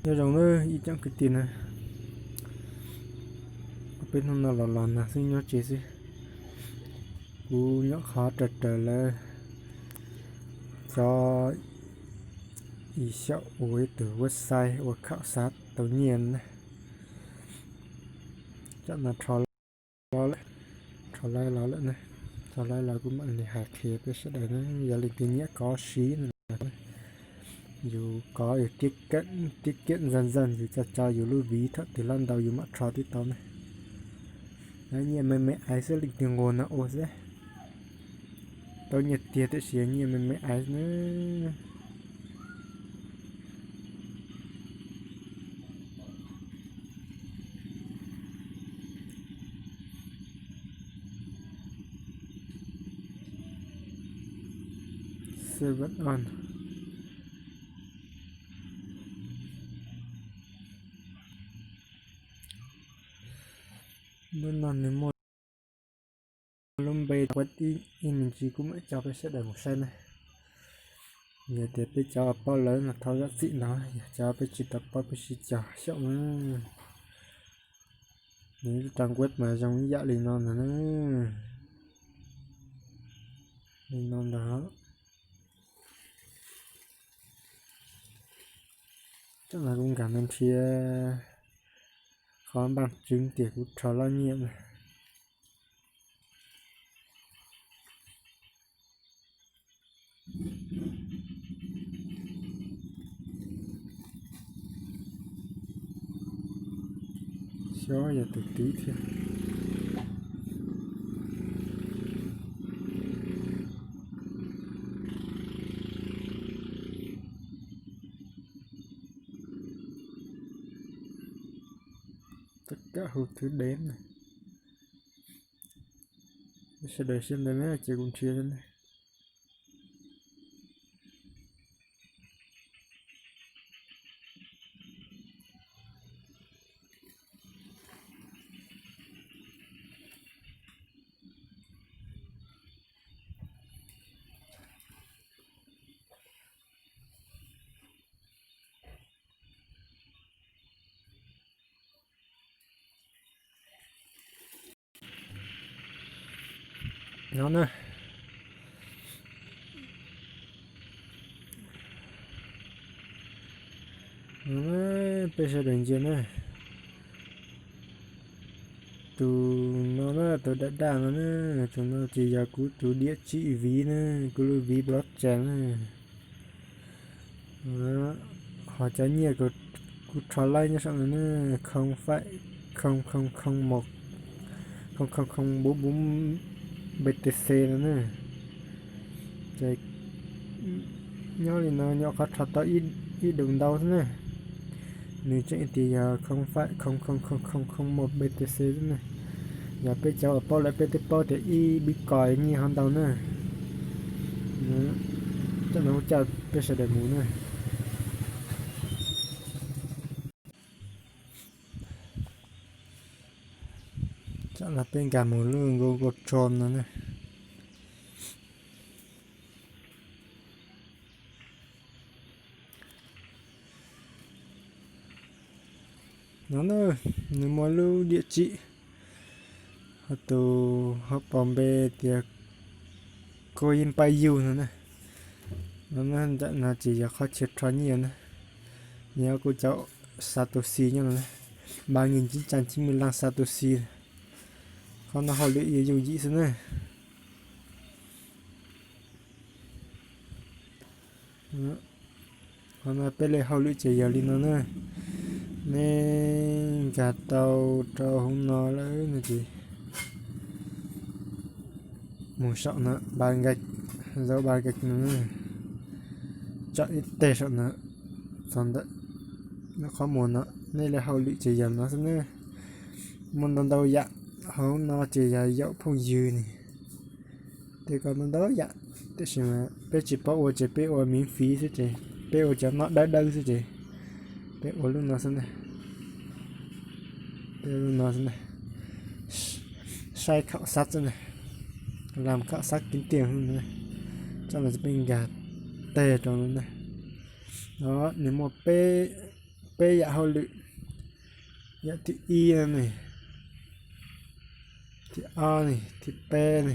Nyob zoo nawb ib tsoom kwv tij na, peb hnub no los los nag xwb nyob tsev xwb. Kuv nyuam qhuav raws raws lawv cov ib xyaum ua ib tug website ua khảo sát tau nyiaj na. Tam no rho los lawm, rho laib los lawm na. Rho laib los kuv mam li hais qhia peb sawv daws na, yog leej twg nyiam kov siv no, yus kov yus tiab keem, tiab keem zaj zaj yus tso tso yus lub viv thaum twg loj ntau yus mam rho twb tau na. Nyiaj me me aiv xwb, leej twg nquag no ua xwb. Tau nyiaj tiag tiam sis nyiaj me me aiv xwb na. Seven on. Hnub no nws muaj lub npe quaj ib me ntsis kuv mam coj peb sawv daws mus saib na. Yog tias peb cov paub lawm no thov zam txim ntau, yog cov peb tsis tau paub peb sib cog xyaum na. Nws lub trang web mas zoo ib yam li no ntag na. Li no ntag. Tam no kuv nkag mus nrhiav qhov npaj tseeb tias kuv rho loj nyiaj na. Xyov yog tus twg thiab. Tất cả hộp thư đến này. Sawv daws siab ntev na ces kuv nrhiav ne. No na, no na, peb sawv daws ntsia na. Tus no na, tus daj daj no na, tus no ces yog kuv tus địa chỉ ví na, kuv lub ví blockchain na. Ho cov nyiaj kuv rho laib nyob saum no na, không phẩy không không không một không không không bốn bốn B T C no na. Ces nyob li no nyuam qhuav rho tau ib đồng ntau xwb na. Nws tseem tias yog không phẩy không không không không một B T C xwb na. Yog peb cov uas paub lawm peb twb paub tias ib Bitcoin nyiaj ho ntau na. Coj no coj peb sawv daws mus na. Coj no peb nkag mus lub Google Chrome no na. No na, nws muaj lub địa chỉ, ho tus ho pom npe tias Coinpayu no na. No na, ntawm no ces yog qhov chaw rho nyiaj na. Nws yog kuv cov Satoshi nyob no na, ba nghìn chín trăm chín mươi lăm Satoshi. Qhov no hauj lwm yooj yim xwb na. Qhov no peb li hauj lwm ces yog li no na. Nej nkag tau rau hauv no lawm no ces mus saum no ba nkaij, zaub ba nkaij no, tsom ib teg saum no, txog ntawm lub qhov muag no. Nej li hauj lwm ces yog no xwb na. Muaj ntau ntau yam hauv no ces yog yaum phooj ywg ne, tej ko ntau ntau yam. Tiam sis mas peb tsis paub ua ces peb ua miễn phí xwb ces peb ua cov no dawb dawb xwb ces peb ua lub no xwb na. Peb ua lub no xwb na, saib khảo sát xwb na, làm khảo sát kiếm tiền xwb na. Tso no peb nkag teg rau no na. Nws muaj peb peb yam hauj lwm. Yam thib ib no ne, thib ob ne, thib peb ne,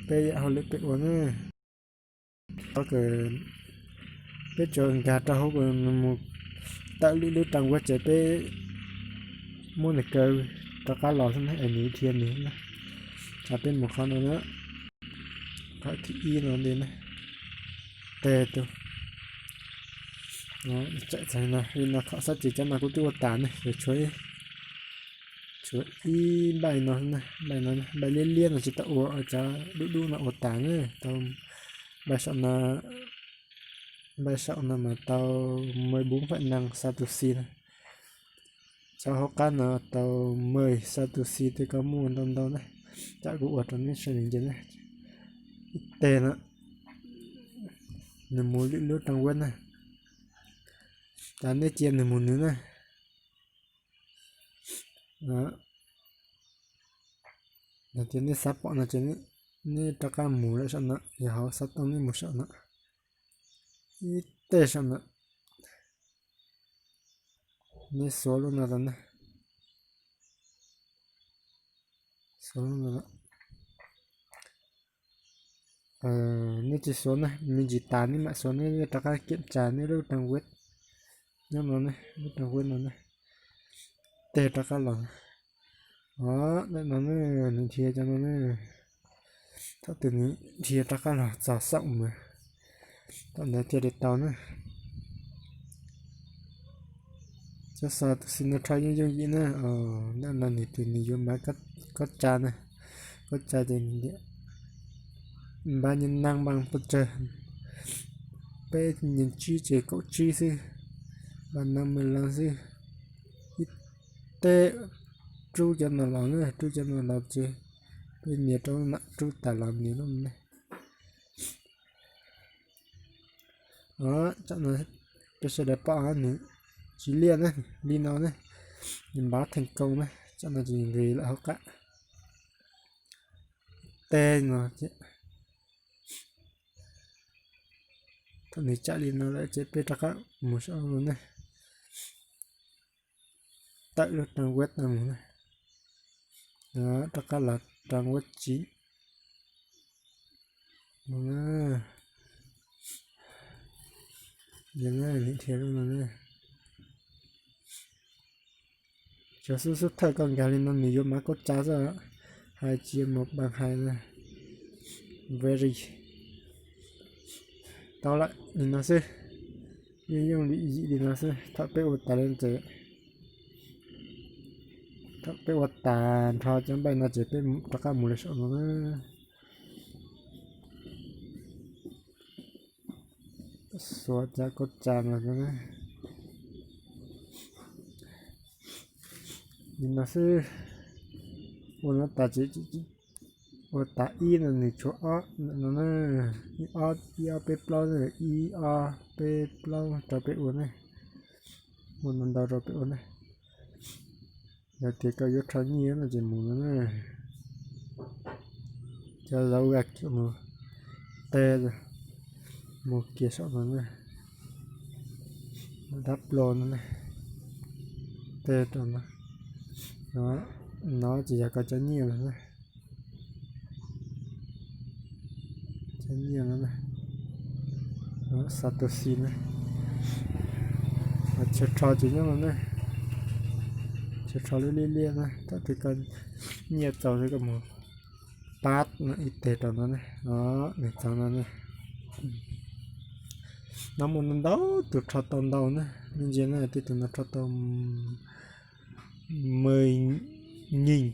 peb yam hauj lwm peb ua na. Peb tsuas nkag rau hauv mus tawm lwm lub trang web ces peb muab nws kaw rov qab los xwb ne, es nws dhia nws na. Tsam peb mus qhov no na, qhov thib ib no li na, teg tus. Txawm txog no li no, kho xab ces cov no kuv twb ua tas ne, yuav tshuav ib npaij no, npaij no, npaij liab liab no tsis tau ua, cov dub dub no ua tas na, tau npaij saum no, npaij saum no mas tau mười bốn phẩy năm Satoshi na. Cov hauv qab no tau mười Satoshi, twb koj muaj ntau ntau na, tsam kuv ua rau neb sawv daws nce na. Ib teg no, nws mus lwm lub trang web na, tas neb cia nws mus nws na. Yog tias nej xav pom no ces nej rov qab mus lawm saum no, yog hauv xov tooj nej mus saum no, ib teg saum no, nej xuav lub no tau na, xuav lub no. Nej tsis xuav na, me ntsis tas nej mam xuav, nej rov qab kiểm tra nej lub trang web nyob no ne, lub trang web no ne, teg rov qab los. Os, ntawm no ne, nws dhia cov no ne, thaum twg nws dhia rov qab los txog xaum mas, thaum ntawd thiaj li tau na. Cov Satoshi no rho yooj yooj yim na, ntawm no nws tias nws yuav maj kob tsa na, kob tsa ces nws tias npaj nyeej neeg npaj pov tsawg, peb nyeej tsib ces kaum tsib xwb, npaj neeg maj leej xwb. Ib teg rub cov no los na, rub cov no los ces peb nias rau lub no, rub tas los nias lub no ne. Tsam no peb sawv daws pom nws tsis liaj na, li no ne, nws npaj theej koo na, tsam no ces nqis lawm hauv qab. Teg no, thaum nws tsam li no lawm ces peb rov qab mus saum no ne, tawm lub trang web no mus na, rov qab los trang web tsib no na. Yog na, nws dhia lub no na. Cov xub xub thawj koj nkag li no nws yuav maj kob tsa xwb, hais tsis mus npaj hais na. Very. Tau lawm, li no xwb. Yooj yooj yim yim li no xwb, thaum peb ua tas li ces, thaum peb ua tas nrho cov npaij no ces peb rov qab mus lawm saum no na. Xuav cov kob tsa no na. Li no xwb. Ua no tas ces, ua tas ib no nws tshuav ob no na. Ib ob, ib ob peb plaub na, ib ob peb plaub rau peb ua ne. Ua no ntau rau peb ua ne. Yog tias koj yuav rho nyiaj no ces mus no na. Cov zaub vaj kiag mus teg, mus kiag saum no na. Dab plo no na. Teg rau no. No ces yog koj cov nyiaj no na. Cov nyiaj no na. Satoshi na. Chaw rho ces nyob no na. Chaw rho liab liab liab na, thaum twg koj nyiaj txaus koj mus pab no ib teg rau no na. Nws txog no na. No muaj ntau tus rho tau ntau na, nej ntsia na, tej tus no rho tau mười nghìn,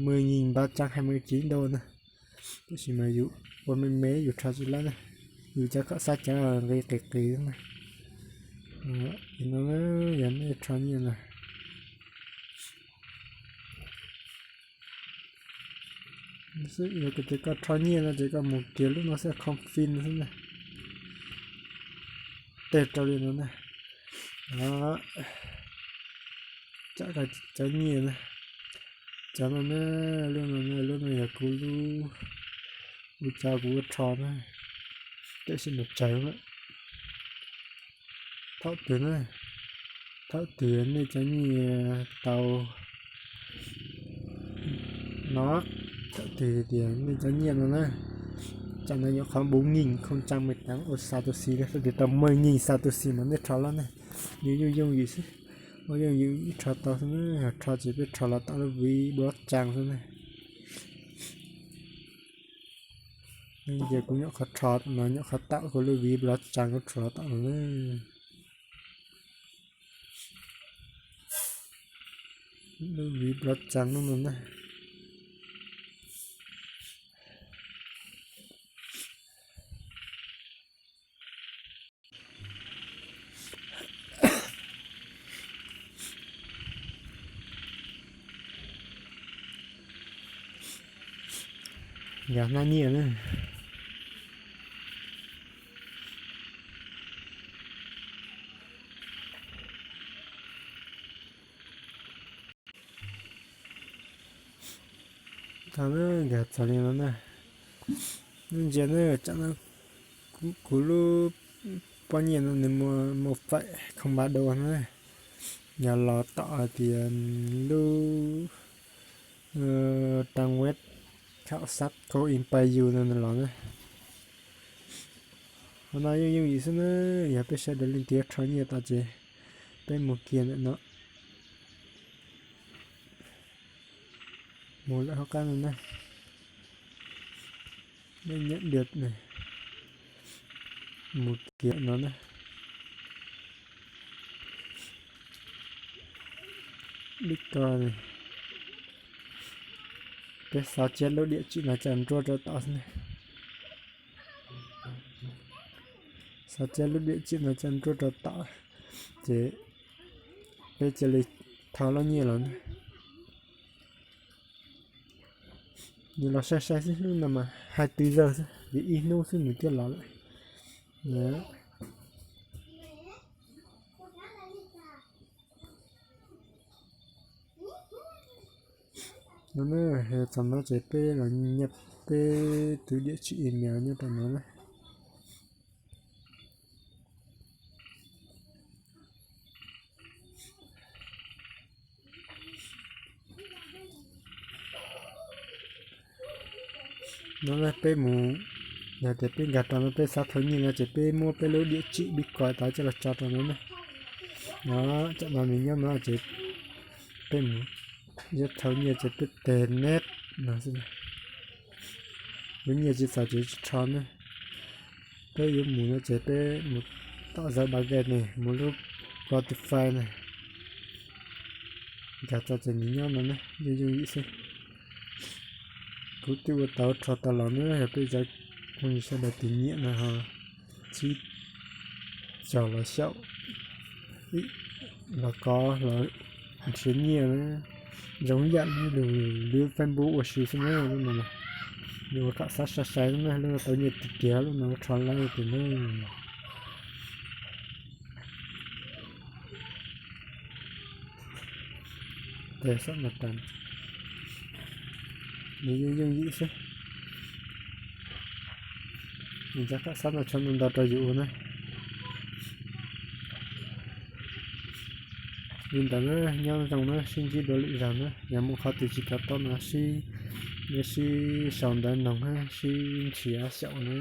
mười nghìn ba trăm hai mươi chín đô na. Tab sis mas yus ua me me yus rho tsis laib na, yus cov khom xab cov nqi qis qis na. Li no, yog nej rho nyiaj na, yog tias koj rho nyiaj no ces koj mus kiag lub no xwb, confirm xwb na. Teg rau li no na. Cov nyiaj na, cov no na, lub no na, lub no yog kuv lub, ua cov kuv ua rho na, tiam sis nws tsawg lawm. Thaum twg na, Thaum twg nej cov nyiaj tau no, thaum twg tias nej cov nyiaj no na, tsam no nyuam qhuav bốn nghìn không trăm mười tám ua Satoshi, thaum twg tau mười nghìn Satoshi mas nej rho los ne. Yus yooj yooj yim xwb, ua yooj yim rho tau xwb na, yog rho ces peb rho los tom lub ví blockchain xwb na. Ces kuv nyuam qhuav rho no, nyuam qhuav tawm kuv lub ví blockchain kuv rho los tom no na. Lub ví blockchain no na. Nkag hnab nyiaj na. Tau na, nkag txog li no na. Ntsia na, tsam no kuv lub pob nyiaj no nws muaj, muaj faim khoo npa dua na. Yog los tom hais tias lub trang web khảo sát Coin Pay U no nws los na. Qhov no yooj yooj yim xwb na, yog peb sawv daws leej twg rho nyiaj tau ces peb mus kiag ntawm no. Mus lawm hauv qab no na, nej nyeem được này, mus kiag no na. Bitcoin, peb xav kiag lub địa chỉ no coj nruab rau tod xwb na. Xav kiag lub địa chỉ no coj nruab rau tod, ces peb cia li thau lub nyiaj los na. Nws los sai sai xwb, hnub no mas hai tư giờ xwb, vim ib hnub xwb nws thiaj los lawm. No na, txog no ces peb los nyiaj peb tus địa chỉ email nyob rau no na. No na peb mus, yog tias peb nkag rau no peb xav thau nyiaj no ces peb muab peb lub địa chỉ Bitcoin tod coj los tso rau no na. No, tam no nws nyob no ces peb mus yuav thau nyiaj ces peb tes next no xwb. Lub nyiaj tsis txaus ces tsis rho ne. Peb yuav mus no ces peb mus tom Zelle Banking ne, mus lub Clocify ne. Nkag tau ces nws nyob no ne, yooj yooj yim xwb. Kuv twb ua tau rho tau los na, yog peb cov phooj ywg sawv daws tus nyiam no ho sib caum los xyaum, los kov los nrhiav nyiaj na. Zoo ib yam li lub Facebook ua si xwb na, lub no yus ua kham xav sai sai xwb na, lub no tau nyiaj tiag tiag, lub no ua rho lawm tiag na. Tes xam mas tas, nws yooj yooj yim xwb. Nws cov kham xav no tshuav ntau ntau rau yus ua na. Li ntawd na, nyob zoo na, sib ntsib dua lwm zaug na, yog muaj qhov twg tsis to taub no sib, sib sau ntawv noog na, sib nrhiav xyaum na.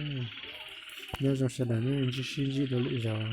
Nyob zoo sawv daws na, ntsib, sib ntsib dua lwm zaug.